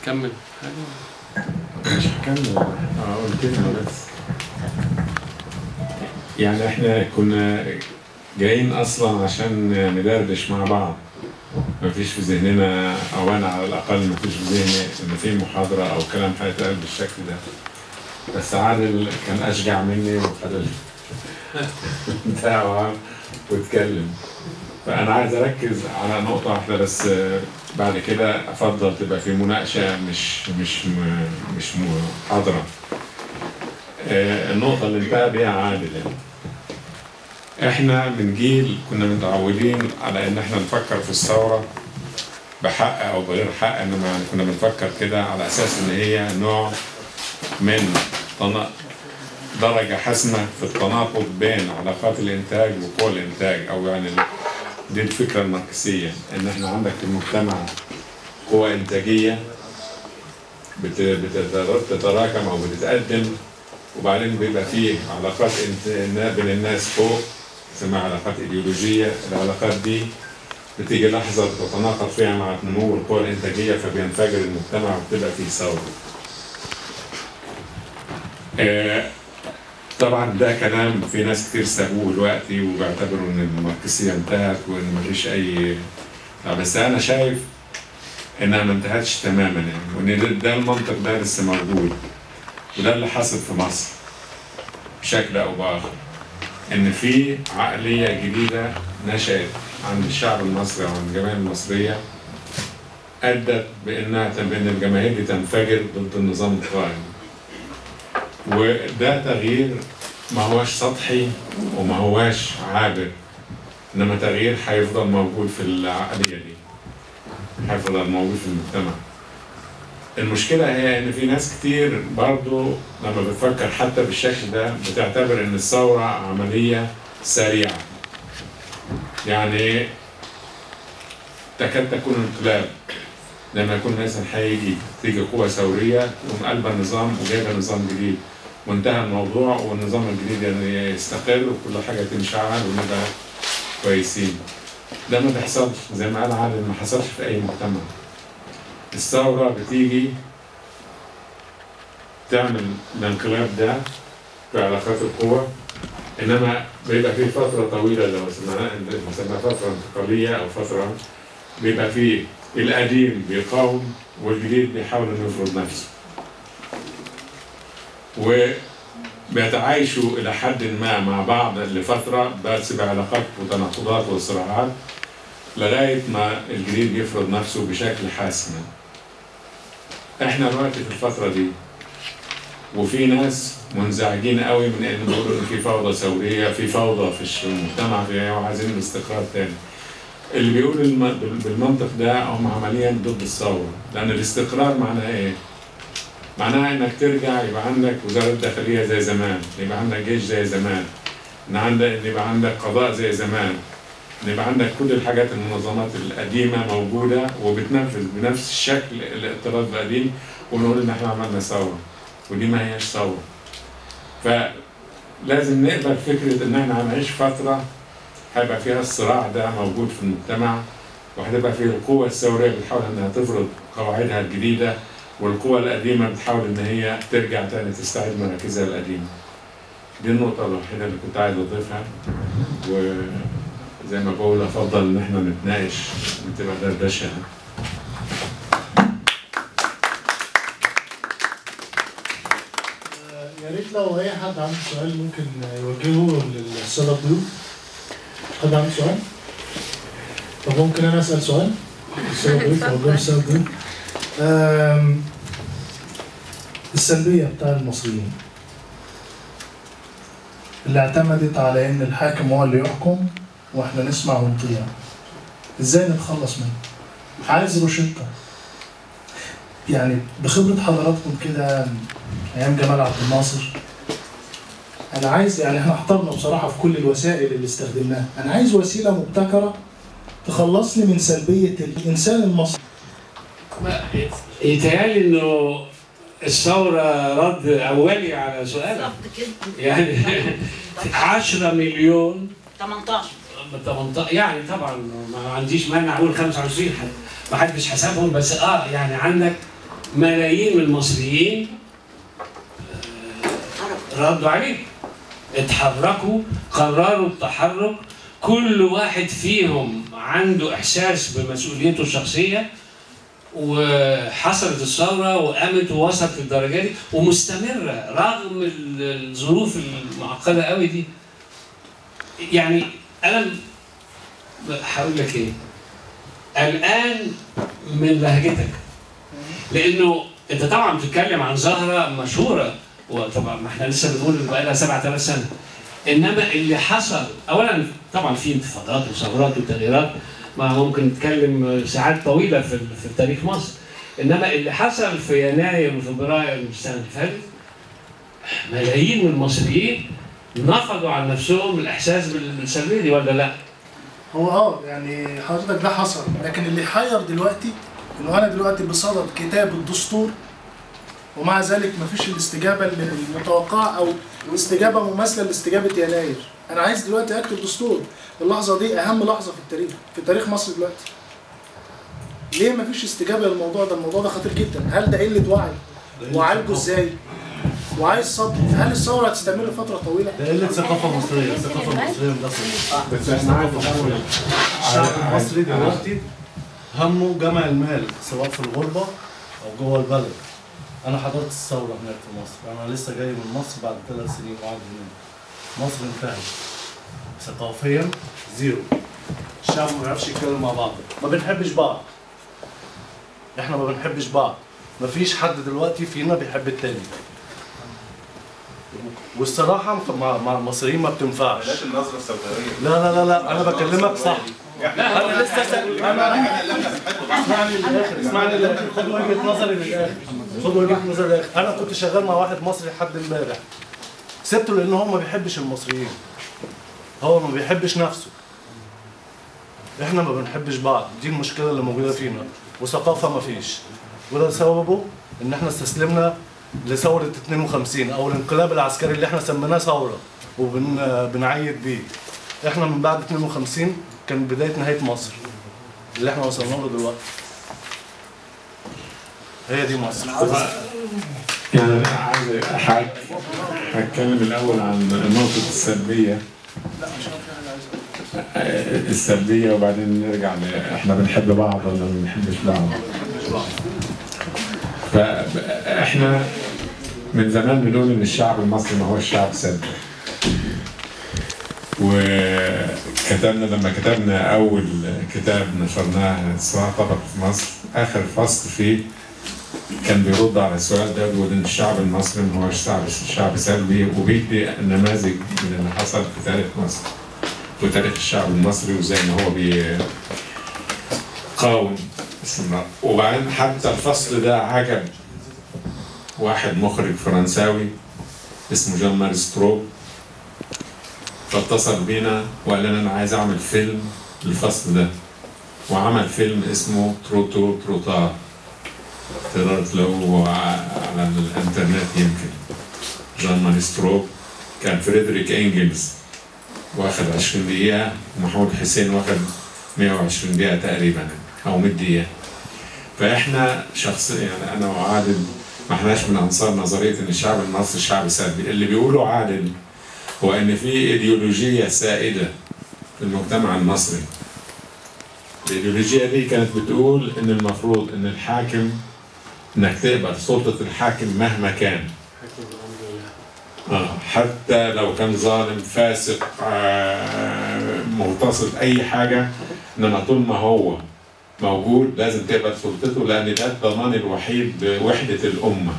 تكمل حاجة؟ مش هكمل، اقول كلمة بس. يعني احنا كنا جايين اصلا عشان ندردش مع بعض، مفيش في ذهننا، او انا على الاقل مفيش في ذهني ان في محاضرة او كلام هيتقال بالشكل ده، بس عادل كان اشجع مني وخد بتاعه واتكلم. فانا عايز اركز على نقطة واحدة بس، بعد كده افضل تبقى في مناقشة مش مش مش محاضرة. النقطة اللي انتهى بيها عادل، يعني احنا من جيل كنا متعودين على ان احنا نفكر في الثورة بحق او بغير حق، انما يعني كنا بنفكر كده على اساس ان هي نوع من درجه حاسمة في التناقض بين علاقات الانتاج وقوى الانتاج، او يعني دي الفكرة الماركسيه، ان احنا عندك في المجتمع قوى انتاجية بتتراكم او بتتقدم، وبعدين بيبقى فيه علاقات بين الناس فوق اسمها علاقات ايديولوجية. العلاقات دي بتيجي لحظة بتتناقض فيها مع نمو القوى الانتاجية، فبينفجر المجتمع وبتبقى فيه ثورة. طبعا ده كلام في ناس كتير سابوه دلوقتي وبيعتبروا ان الماركسيه انتهت وان مفيش اي، بس انا شايف انها ما انتهتش تماما يعني، وان ده المنطق ده لسه موجود، وده اللي حصل في مصر بشكل او باخر، ان في عقلية جديدة نشأت عند الشعب المصري وعند الجماهير المصرية، ادت بانها بان الجماهير دي تنفجر ضد النظام القائم. وده تغيير ما هواش سطحي وما هواش عابر، انما تغيير هيفضل موجود في العقلية دي، هيفضل موجود في المجتمع. المشكلة هي إن في ناس كتير برضو لما بتفكر حتى بالشكل ده بتعتبر إن الثورة عملية سريعة، يعني تكاد تكون انقلاب، لما يكون مثلا هيجي تيجي قوة ثورية تقوم قلبة النظام وجايبة نظام جديد وانتهى الموضوع، والنظام الجديد يعني يستقر وكل حاجة تنشعل ونبقى كويسين. ده ما بيحصلش، زي ما قال عادل ما حصلش في أي مجتمع. الثورة بتيجي تعمل الانقلاب ده في علاقات القوى، إنما بيبقى فيه فترة طويلة لو سميناها فترة انتقالية أو فترة بيبقى فيه القديم بيقاوم والجديد بيحاول إنه يفرض نفسه، وبيتعايشوا إلى حد ما مع بعض لفترة بس بعلاقات وتناقضات وصراعات لغاية ما الجديد يفرض نفسه بشكل حاسم. احنا دلوقتي في الفترة دي، وفي ناس منزعجين قوي من ان بيقولوا ان في فوضى ثورية، في فوضى في المجتمع، في وعايزين الاستقرار تاني. اللي بيقولوا بالمنطق ده هم عمليا ضد الثورة، لأن الاستقرار معناه ايه؟ معناها انك ترجع يبقى عندك وزارة داخلية زي زمان، يبقى عندك جيش زي زمان، ان يبقى عندك قضاء زي زمان، ان يبقى عندك كل الحاجات المنظمات القديمة موجودة وبتنفذ بنفس الشكل الاعتراض القديم، ونقول ان احنا عملنا ثورة، ودي ما هياش ثورة. فلازم نقبل فكرة ان احنا هنعيش فترة هيبقى فيها الصراع ده موجود في المجتمع، وهتبقى فيه القوة الثورية بتحاول انها تفرض قواعدها الجديدة، والقوى القديمة بتحاول ان هي ترجع تاني تستعيد مراكزها القديمة. دي النقطة الوحيدة اللي كنت عايز اضيفها، وزي ما بقول افضل ان احنا نتناقش وتبقى دردشة. يا ريت لو اي حد عنده سؤال ممكن يوجهه للسادة الضيوف. حد عنده سؤال؟ طب ممكن انا اسال سؤال؟ السادة الضيوف اوجهه للسادة الضيوف. السلبية بتاع المصريين اللي اعتمدت على ان الحاكم هو اللي يحكم واحنا نسمع ونطيع، ازاي نتخلص منه؟ عايز روشتة يعني بخبرة حضراتكم كده ايام جمال عبد الناصر. انا عايز يعني احنا احترنا بصراحة في كل الوسائل اللي استخدمناها، انا عايز وسيلة مبتكرة تخلصني من سلبية الانسان المصري. يتهيألي انه الثورة رد أولي على سؤالك. يعني 10 مليون 18 يعني طبعا ما عنديش مانع اقول 25، ما حدش حسبهم، بس يعني عندك ملايين من المصريين ردوا عليه، اتحركوا، قرروا التحرك، كل واحد فيهم عنده إحساس بمسؤوليته الشخصية، وحصلت الثورة وقامت ووصلت للدرجة دي ومستمرة رغم الظروف المعقدة قوي دي. يعني أنا هقول لك إيه؟ الآن من لهجتك، لأنه أنت طبعا بتتكلم عن ظاهرة مشهورة، وطبعا ما احنا لسه بنقول بقى لها 7000 سنة، إنما اللي حصل أولا طبعا في انتفاضات وثورات وتغييرات، ما ممكن نتكلم ساعات طويلة في تاريخ مصر، إنما اللي حصل في يناير وفبراير من السنة اللي فاتت ملايين من المصريين نفضوا عن نفسهم الإحساس بالسلبية دي، ولا لا؟ هو يعني حضرتك ده حصل، لكن اللي حير دلوقتي إنه أنا دلوقتي بصدد كتاب الدستور ومع ذلك مفيش الاستجابة المتوقعة أو استجابة مماثلة لاستجابة يناير. أنا عايز دلوقتي أكتب دستور، اللحظة دي أهم لحظة في التاريخ، في تاريخ مصر دلوقتي. ليه مفيش استجابة للموضوع ده؟ الموضوع ده خطير جدا. هل ده قلة وعي؟ وعالجه إزاي؟ وعايز صبر. هل الثورة هتستمر فترة طويلة؟ ده قلة ثقافة مصرية، الثقافة المصرية اندثرت. بس الشعب المصري دلوقتي همه جمع المال سواء في الغربة أو جوه البلد. أنا حضرت الثورة هناك في مصر، أنا لسه جاي من مصر بعد 3 سنين وقعد هناك. مصر انتهت ثقافيا zero. الشعب ما بيعرفش يتكلم مع بعض، ما بنحبش بعض. احنا ما بنحبش بعض، مفيش حد دلوقتي فينا بيحب التاني. والصراحة مع المصريين ما بتنفعش. بلاش النظرة السوداوية. لا لا لا لا، أنا بكلمك صح. أنا لسه اسمعني للآخر، اسمعني للآخر، خد وجهة نظري للآخر، خد وجهة نظري للآخر. أنا كنت شغال مع واحد مصري لحد امبارح، سبته لأن هو ما بيحبش المصريين. هو ما بيحبش نفسه. إحنا ما بنحبش بعض، دي المشكلة اللي موجودة فينا، وثقافة ما فيش. وده سببه إن إحنا استسلمنا لثورة 52 أو الانقلاب العسكري اللي إحنا سميناه ثورة وبنعيد بيه. إحنا من بعد 52 كان بداية نهاية مصر اللي إحنا وصلنا له دلوقتي. هي دي مصر. يعني أنا عايز هتكلم الأول عن نقطة السلبية. السلبية وبعدين نرجع إحنا بنحب بعض ولا ما بنحبش بعض. فإحنا من زمان بنقول إن الشعب المصري ما هو الشعب سلبي. وكتبنا لما كتبنا أول كتاب نشرناه صراع طبقي في مصر، آخر فصل فيه كان بيرد على السؤال ده، بيقول إن الشعب المصري ما هوش شعب سلبي، وبيدي نماذج من اللي حصل في تاريخ مصر وتاريخ الشعب المصري وزي ما هو بيقاوم استمرار. وبعدين حتى الفصل ده عجب واحد مخرج فرنساوي اسمه جان ماري ستروب، فاتصل بينا وقال لنا انا عايز اعمل فيلم للفصل ده، وعمل فيلم اسمه Trop tôt trop tard، تقدر تلاقوه على الانترنت يمكن. جان ماري ستروب كان فريدريك انجلز واخد 20 دقيقة، ومحمود حسين واخد 120 دقيقة تقريبا أو 100 دقيقة. فإحنا شخصيا يعني أنا وعادل ما احناش من أنصار نظرية إن الشعب المصري شعب سلبي. اللي بيقوله عادل هو إن في إيديولوجية سائدة في المجتمع المصري. الإيديولوجية دي كانت بتقول إن المفروض إن الحاكم، إنك تقبل سلطة الحاكم مهما كان. حتى لو كان ظالم فاسق مغتصب أي حاجة، إنما طول ما هو موجود لازم تقبل سلطته، لأن ده الضمان الوحيد لوحدة الأمة.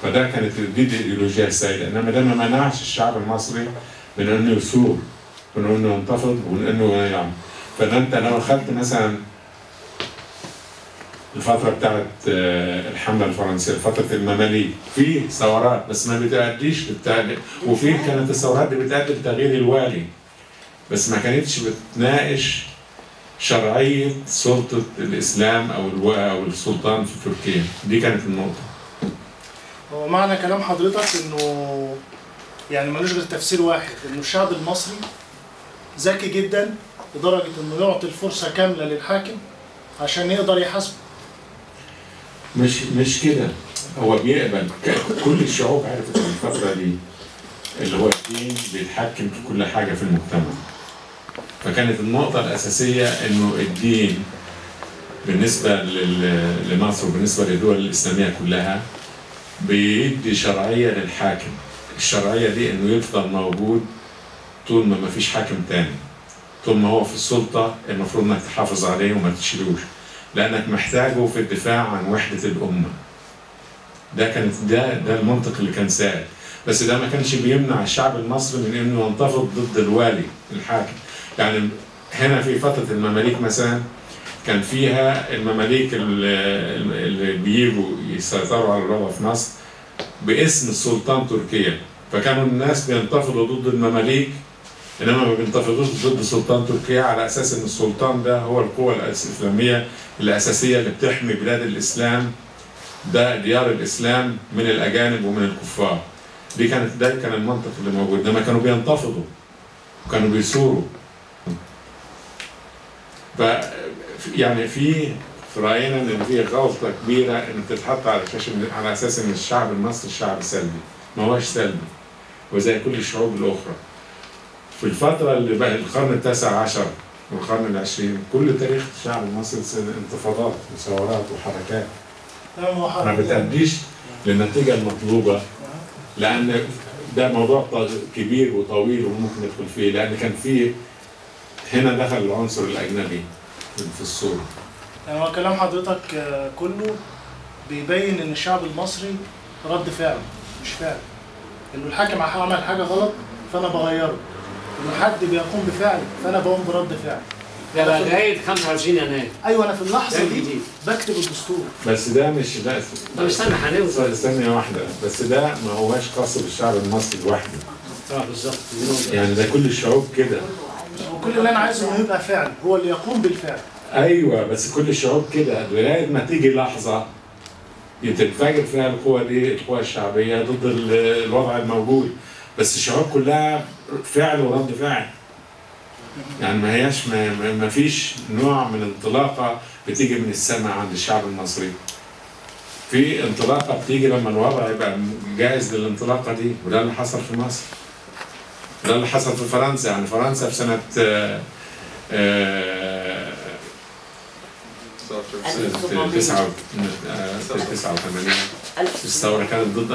فده كانت دي الإيديولوجية السائدة، إنما ده ما منعش الشعب المصري من إنه يثور، من إنه ينتفض، ومن إنه يعمل. فده أنت لو أخذت مثلا الفترة بتاعت الحملة الفرنسية، فترة المماليك، في ثورات بس ما بتأديش للتغيير، وفي كانت الثورات دي بتأدي لتغيير الوالي، بس ما كانتش بتناقش شرعية سلطة الإسلام أو السلطان في تركيا. دي كانت النقطة. هو معنى كلام حضرتك إنه يعني ملوش غير تفسير واحد، إنه الشعب المصري ذكي جدا لدرجة إنه يعطي الفرصة كاملة للحاكم عشان يقدر يحاسبه. مش كده، هو بيقبل. كل الشعوب عرفت في الفترة دي اللي هو الدين بيتحكم في كل حاجة في المجتمع. فكانت النقطة الأساسية إنه الدين بالنسبة لمصر وبالنسبة للدول الإسلامية كلها بيدي شرعية للحاكم. الشرعية دي إنه يفضل موجود طول ما مفيش حاكم تاني، طول ما هو في السلطة المفروض إنك تحافظ عليه وما تشيلوش، لأنك محتاجه في الدفاع عن وحدة الأمة. ده كانت ده المنطق اللي كان سائد، بس ده ما كانش بيمنع الشعب المصري من إنه ينتفض ضد الوالي الحاكم. يعني هنا في فترة المماليك مثلا كان فيها المماليك اللي بيجوا يسيطروا على الوضع في مصر باسم السلطان تركيا، فكانوا الناس بينتفضوا ضد المماليك، انما ما بينتفضوش ضد سلطان تركيا على اساس ان السلطان ده هو القوة الاسلامية الاساسية اللي بتحمي بلاد الاسلام، ده ديار الاسلام من الاجانب ومن الكفار. دي كانت ده كان المنطق اللي موجود، انما كانوا بينتفضوا وكانوا بيثوروا. ف يعني في راينا ان في غلطه كبيرة ان تتحط على شاشة على اساس ان الشعب المصري شعب سلبي، ما هوش سلبي وزي كل الشعوب الاخرى. في الفترة اللي بقى القرن التاسع عشر والقرن العشرين كل تاريخ الشعب المصري انتفاضات وثورات وحركات ما بتأديش للنتيجة المطلوبة، لان ده موضوع كبير وطويل وممكن ندخل فيه، لان كان فيه هنا دخل العنصر الاجنبي في الصورة. يعني هو كلام حضرتك كله بيبين ان الشعب المصري رد فعل مش فعل، انه الحاكم عمل حاجة غلط فانا بغيره، انه حد بيقوم بفعل فانا بقوم برد فعل. ده لغاية 25 يناير. ايوه انا في اللحظة دي بكتب الدستور. بس ده مش ده. طب استنى هنوصل. ثانية واحدة، بس ده ما هواش خاص بالشعب المصري لوحده. اه بالظبط. يعني ده كل الشعوب كده. وكل اللي انا عايزه انه يبقى فعل، هو اللي يقوم بالفعل. ايوه بس كل الشعوب كده لغاية ما تيجي لحظة تنفجر فيها القوى دي، القوى الشعبية ضد الوضع الموجود، بس الشعوب كلها فعل ورد فعل. يعني ما هياش ما فيش نوع من انطلاقة بتيجي من السماء عند الشعب المصري. في انطلاقة بتيجي لما الوضع يبقى جاهز للانطلاقه دي، وده اللي حصل في مصر. ده اللي حصل في فرنسا، يعني فرنسا في سنة 89 الثورة كانت ضد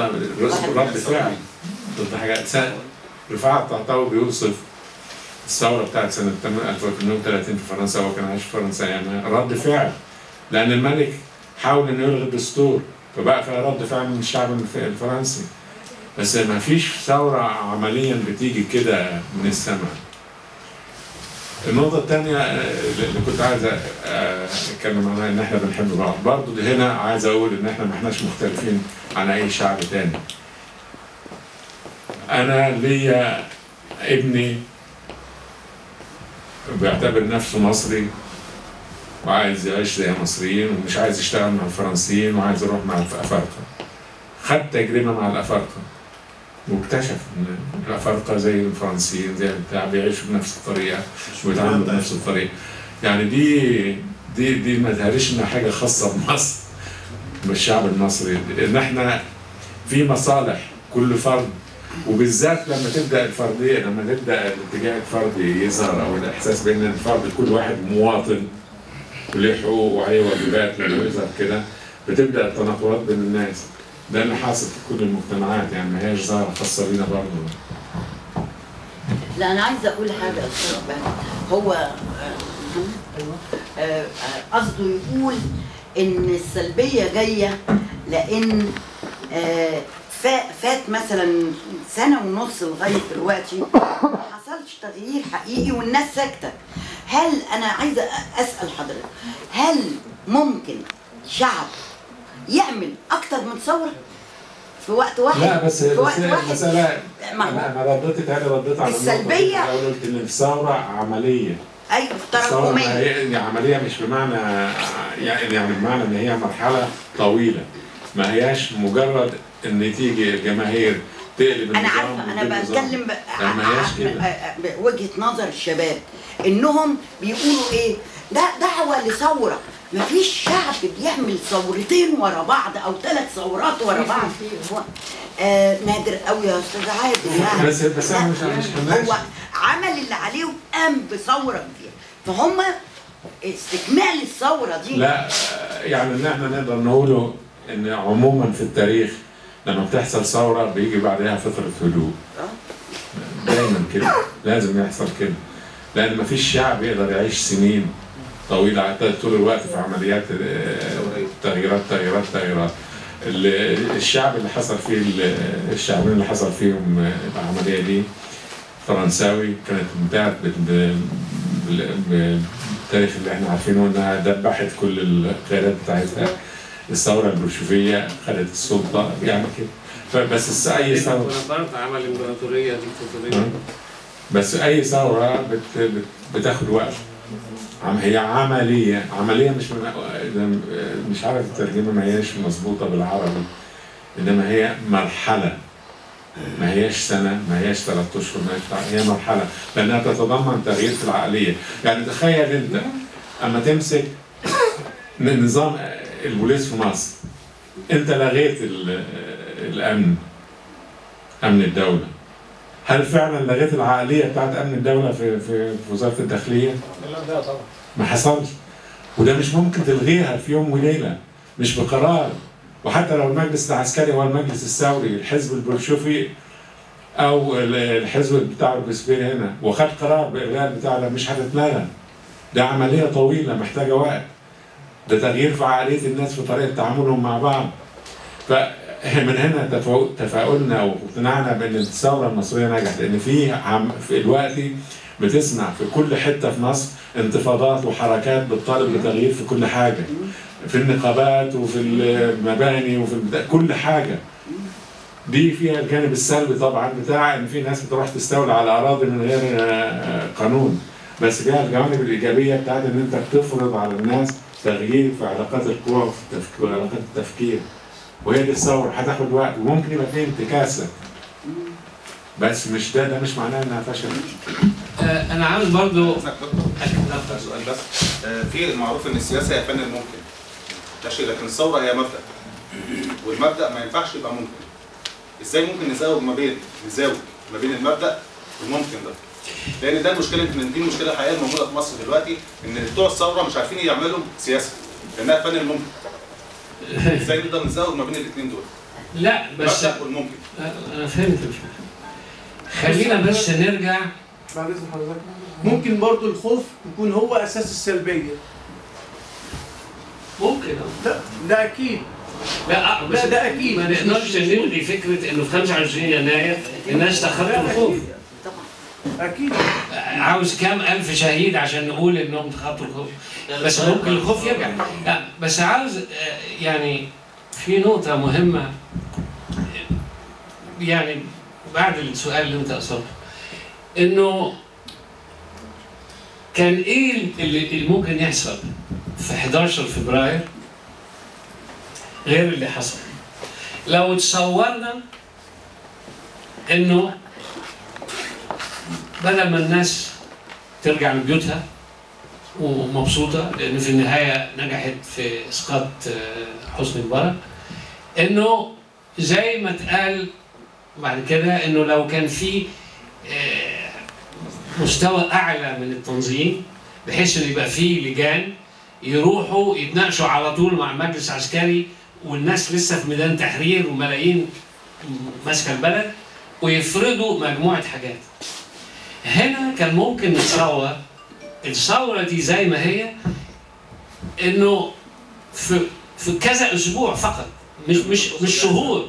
رد فعل ضد حاجات. رفاعة الطهطاوي بيوصف الثورة بتاعت سنة 1830 في فرنسا، هو كان عايش في فرنسا، يعني رد فعل لأن الملك حاول إنه يلغي الدستور، فبقى فيها رد فعل من الشعب الفرنسي. بس ما فيش ثورة عمليا بتيجي كده من السماء. النقطة الثانية اللي كنت عايز أتكلم عنها إن إحنا بنحب بعض، برضه هنا عايز أقول إن إحنا ما إحناش مختلفين عن أي شعب تاني. أنا ليا ابني بيعتبر نفسه مصري وعايز يعيش زي المصريين ومش عايز يشتغل مع الفرنسيين وعايز يروح مع الأفارقة. خد تجربة مع الأفارقة واكتشف ان الافارقة زي الفرنسيين زي بتاع بيعيشوا بنفس الطريقة ويتعاملوا بنفس الطريقة. يعني دي ما تهريش انها حاجة خاصة بمصر بالشعب المصري، ان احنا في مصالح كل فرد، وبالذات لما تبدا الفردية، لما تبدا الاتجاه الفردي يظهر او الاحساس بان الفرد كل واحد مواطن وليه حقوق وعليه واجبات، لما يظهر كده بتبدا التناقضات بين الناس. ده اللي حاصل في كل المجتمعات، يعني ما هياش ظاهرة خاصة بينا برضه. لا أنا عايزة أقول حاجة يا أستاذ بهجت، هو قصده يقول إن السلبية جاية لأن فات مثلا سنة ونص لغاية دلوقتي ما حصلش تغيير حقيقي والناس ساكتة. هل أنا عايزة أسأل حضرتك، هل ممكن شعب يعمل اكتر من ثورة في وقت واحد؟ لا بس في وقت واحد مسألة انا رديت انا رديت على السلبية. قلت ان الثورة عملية. ايوه تراكمية، يعني عملية مش بمعنى يعني بمعنى ان هي مرحلة طويلة، ما هياش مجرد ان تيجي الجماهير تقلب النظام. انا عارفه، انا بتكلم بوجهه نظر الشباب انهم بيقولوا ايه؟ ده دعوه لثوره، مفيش شعب بيعمل ثورتين ورا بعض او 3 ثورات ورا بعض. نادر قوي يا استاذ عادل يعني. بس انا مش هو عمل اللي عليه وقام بثورة كبيرة، فهم استكمال الثورة دي. لا يعني ان احنا نقدر نقوله ان عموما في التاريخ لما بتحصل ثورة بيجي بعدها فترة هدوء. دايما كده، لازم يحصل كده، لان مفيش شعب يقدر يعيش سنين طويلة طول الوقت في عمليات تغييرات تغييرات تغييرات. الشعب اللي حصل فيه، الشعبين اللي حصل فيهم العملية دي، فرنساوي كانت انتهت بالتاريخ اللي احنا عارفينه انها دبحت كل القيادات بتاعتها. الثورة البولشوفيه خدت السلطة يعني كده. فبس اي ثورة عمل امبراطورية ديكتاتوريه، بس اي ثورة بتاخد وقت. هي عملية مش عارف الترجمة، ما هياش مظبوطة بالعربي، انما هي مرحلة، ما هياش سنة، ما هياش 3 اشهر، ما هي مرحلة، لانها تتضمن تغيير في العقلية. يعني تخيل انت اما تمسك نظام البوليس في مصر، انت لغيت الامن، امن الدولة. هل فعلا لغيت العقلية بتاعت امن الدولة في وزارة الداخلية؟ لا طبعا ما حصلش، وده مش ممكن تلغيها في يوم وليلة، مش بقرار. وحتى لو المجلس العسكري هو المجلس الثوري، الحزب البولشوفي او الحزب بتاع روبسبير هنا وخد قرار بالغاء بتاع ده، مش هتتلغى. ده عملية طويلة محتاجه وقت، ده تغيير في عقلية الناس في طريقه تعاملهم مع بعض. فمن هنا تفاؤلنا واقتناعنا بان الثورة المصرية نجحت، لان في الوقت بتسمع في كل حتة في مصر انتفاضات وحركات بتطالب بتغيير في كل حاجة، في النقابات وفي المباني وفي كل حاجة. دي فيها الجانب السلبي طبعا بتاع ان في ناس بتروح تستولي على اراضي من غير قانون، بس فيها الجوانب الايجابية بتاعت ان انت بتفرض على الناس تغيير في علاقات القوى وفي علاقات التفكير، وهي دي الثورة. هتاخد وقت وممكن يبقى فيه انتكاسه، بس مش ده مش معناه انها فشلت. انا عاوز برضو اسال سؤال بس. في المعروف ان السياسة هي فن الممكن، ده شيء، لكن الثورة هي مبدا، والمبدا ما ينفعش يبقى ممكن. ازاي ممكن نزاوج ما بين المبدا والممكن ده؟ لان ده المشكلة، ان دي المشكلة الحقيقية الموجودة في مصر دلوقتي، ان بتوع الثورة مش عارفين يعملوا سياسة لانها فن الممكن. ازاي نقدر نزاوج ما بين الاثنين دول؟ لا بس المبدا والممكن. انا فهمت الفكرة. خلينا بس نرجع بعد اذن حضرتك. ممكن برضو الخوف يكون هو اساس السلبية. ممكن. لا ده اكيد. لا لا ده اكيد. ما نقدرش نلغي فكرة انه في 25 يناير الناس تخطوا الخوف. اكيد. عاوز كام الف شهيد عشان نقول انهم تخطوا الخوف؟ بس ممكن الخوف يرجع. لا بس عاوز يعني في نقطة مهمة يعني بعد السؤال اللي انت اثرته، انه كان ايه اللي ممكن يحصل في 11 فبراير غير اللي حصل؟ لو تصورنا انه بدل ما الناس ترجع لبيوتها ومبسوطة لأن في النهاية نجحت في إسقاط حسني مبارك، إنه زي ما اتقال بعد كده إنه لو كان في مستوى أعلى من التنظيم بحيث إنه يبقى في لجان يروحوا يتناقشوا على طول مع المجلس العسكري والناس لسه في ميدان تحرير وملايين ماسكة البلد، ويفرضوا مجموعة حاجات. هنا كان ممكن نتصور الثورة دي زي ما هي إنه في كذا أسبوع فقط، مش شهور،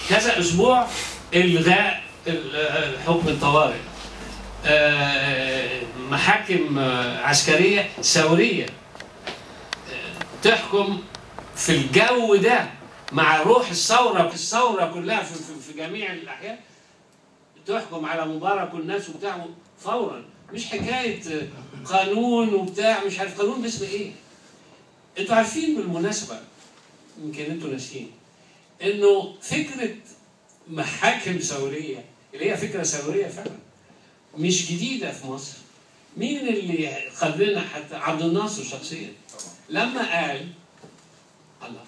كذا أسبوع إلغاء حكم الطوارئ، محاكم عسكرية ثورية تحكم في الجو ده مع روح الثورة، الثورة كلها في جميع الأحياء تحكم على مبارك والناس وبتاع فورا، مش حكاية قانون وبتاع مش عارف قانون باسم ايه. انتوا عارفين بالمناسبة، يمكن انتوا ناسيين، انه فكرة محاكم ثورية اللي هي فكرة ثورية فعلا مش جديدة في مصر، مين اللي قبلنا؟ حتى عبد الناصر شخصيا لما قال الله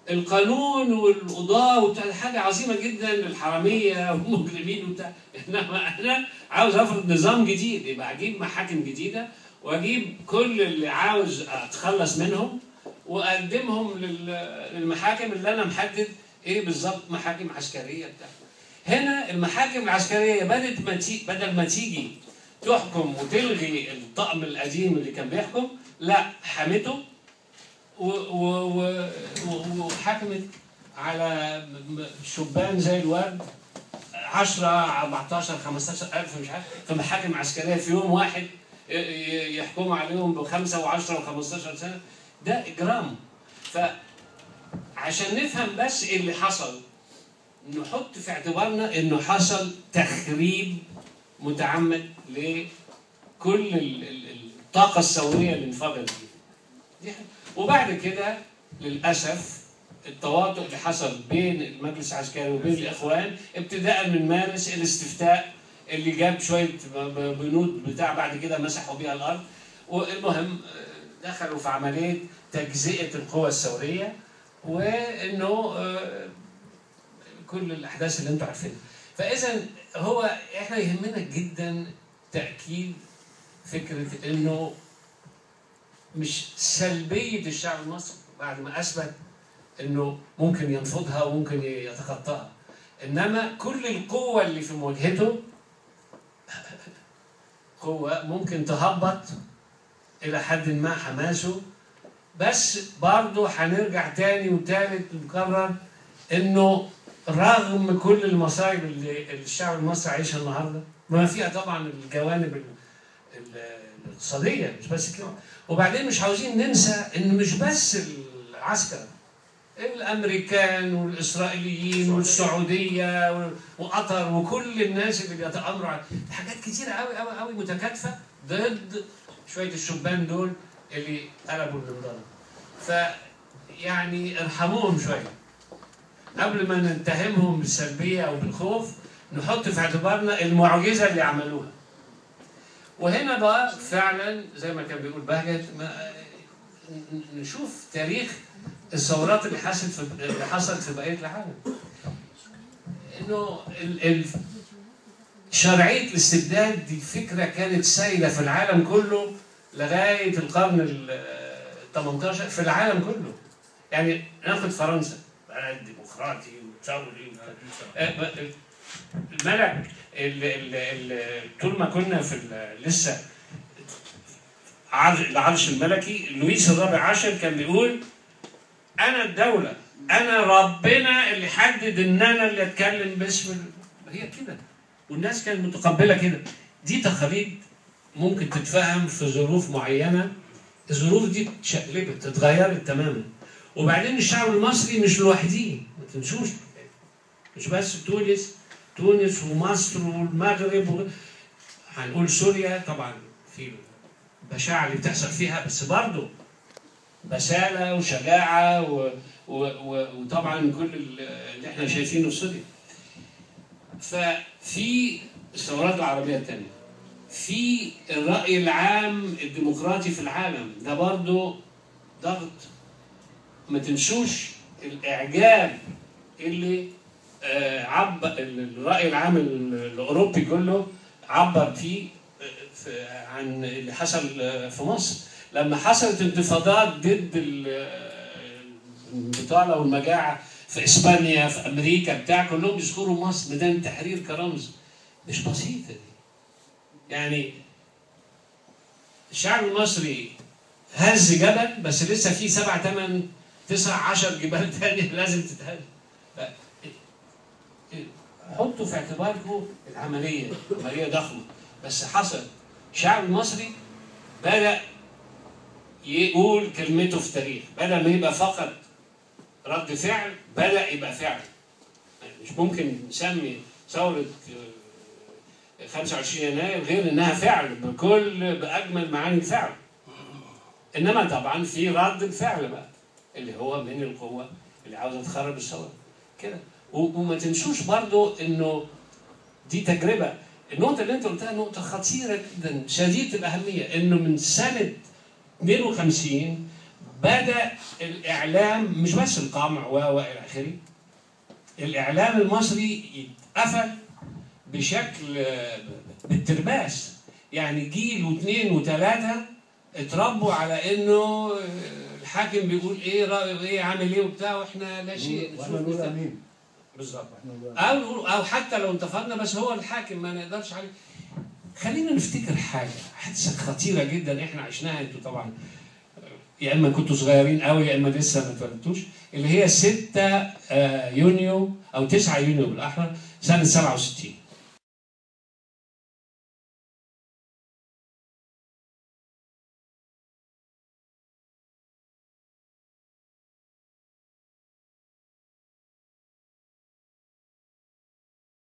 القانون والقضاء وبتاع حاجة عظيمة جدا للحراميه والمجرمين وبتاع، انما انا عاوز افرض نظام جديد، يبقى اجيب محاكم جديدة واجيب كل اللي عاوز اتخلص منهم واقدمهم للمحاكم اللي انا محدد ايه بالظبط، محاكم عسكرية بتاع. هنا المحاكم العسكرية بدت ما بدل ما تيجي تحكم وتلغي الطقم القديم اللي كان بيحكم، لا حمته وحكمت على شبان زي الورد 10 14 15 ألف مش عارف في محاكم عسكرية في يوم واحد يحكموا عليهم ب5 و10 و15 سنة. ده اجرام. فعشان نفهم بس اللي حصل نحط في اعتبارنا انه حصل تخريب متعمد لكل الطاقة الثورية اللي انفجرت دي. وبعد كده للاسف التواطؤ اللي حصل بين المجلس العسكري وبين الاخوان ابتداء من مارس، الاستفتاء اللي جاب شوية بنود بتاع بعد كده مسحوا بيها الارض، والمهم دخلوا في عملية تجزئه القوى الثورية، وانه كل الاحداث اللي انتم عارفينها. فاذا هو احنا يهمنا جدا تاكيد فكرة انه مش سلبية الشعب المصري بعد ما اثبت انه ممكن ينفضها وممكن يتخطاها، انما كل القوة اللي في مواجهته قوة ممكن تهبط الى حد ما حماسه، بس برضه هنرجع تاني وتالت نكرر انه رغم كل المصايب اللي الشعب المصري عايشها النهارده، ما فيها طبعا الجوانب الاقتصادية مش بس كده، وبعدين مش عاوزين ننسى ان مش بس العسكر، الامريكان والاسرائيليين والسعودية وقطر وكل الناس اللي بيتامروا على حاجات كتيرة قوي قوي قوي متكاتفه ضد شوية الشبان دول اللي قلبوا النظام. فيعني ارحموهم شوية قبل ما نتهمهم بالسلبيه او بالخوف، نحط في اعتبارنا المعجزة اللي عملوها. وهنا بقى فعلا زي ما كان بيقول بهجت، نشوف تاريخ الثورات اللي حصلت في بقية العالم، انه شرعية الاستبداد دي فكرة كانت سائدة في العالم كله لغاية القرن ال 18 في العالم كله. يعني ناخد فرنسا، بلد ديمقراطي وثوري، الملك طول ما كنا في لسه العرش الملكي، لويس الرابع عشر كان بيقول أنا الدولة، أنا ربنا اللي حدد إن أنا اللي أتكلم باسم، هي كده، والناس كانت متقبلة كده. دي تقاليد ممكن تتفهم في ظروف معينة، الظروف دي اتشقلبت، اتغيرت تماما. وبعدين الشعب المصري مش لوحده، ما تنسوش، مش بس تونس، تونس ومصر والمغرب هنقول سوريا طبعا في البشاعة اللي بتحصل فيها، بس برضه بسالة وشجاعة وطبعا كل اللي احنا شايفينه في سوريا. ففي الثورات العربية الثانية، في الرأي العام الديمقراطي في العالم ده برضه ضغط. ما تنسوش الإعجاب اللي عبر الرأي العام الأوروبي كله عبر فيه عن اللي حصل في مصر لما حصلت انتفاضات ضد البطالة والمجاعة في إسبانيا، في أمريكا، بتاع كلهم بيذكروا مصر، ميدان التحرير كرمز. مش بسيطة دي. يعني الشعب المصري هز جبل، بس لسه في 7 8 9 10 جبال تانية لازم تتهز. حطوا في اعتباركم العملية، عملية ضخمة، بس حصل. الشعب المصري بدأ يقول كلمته في التاريخ، بدل ما يبقى فقط رد فعل بدأ يبقى فعل. مش ممكن نسمي ثورة 25 يناير غير انها فعل بكل باجمل معاني الفعل. انما طبعا في رد الفعل بقى اللي هو من القوة اللي عاوزة تخرب الثورة كده. وما تنسوش برضو انه دي تجربة. النقطة اللي انت قلتها نقطة خطيرة جدا شديدة الاهمية، انه من سنة 52 بدا الاعلام، مش بس القمع والى اخره، الاعلام المصري يتقفل بشكل بالترباس. يعني جيل واثنين وثلاثة اتربوا على انه الحاكم بيقول ايه، رايه ايه، عامل ايه وبتاع، واحنا لا شيء. واحنا نقول امين بالظبط، او حتى لو انتفضنا بس هو الحاكم ما نقدرش عليه. خلينا نفتكر حاجة، حادثه خطيرة جدا احنا عشناها، انتوا طبعا يا اما كنتوا صغيرين قوي يا اما لسه ما اتولدتوش، اللي هي 6 يونيو او 9 يونيو بالاحرى سنة 67.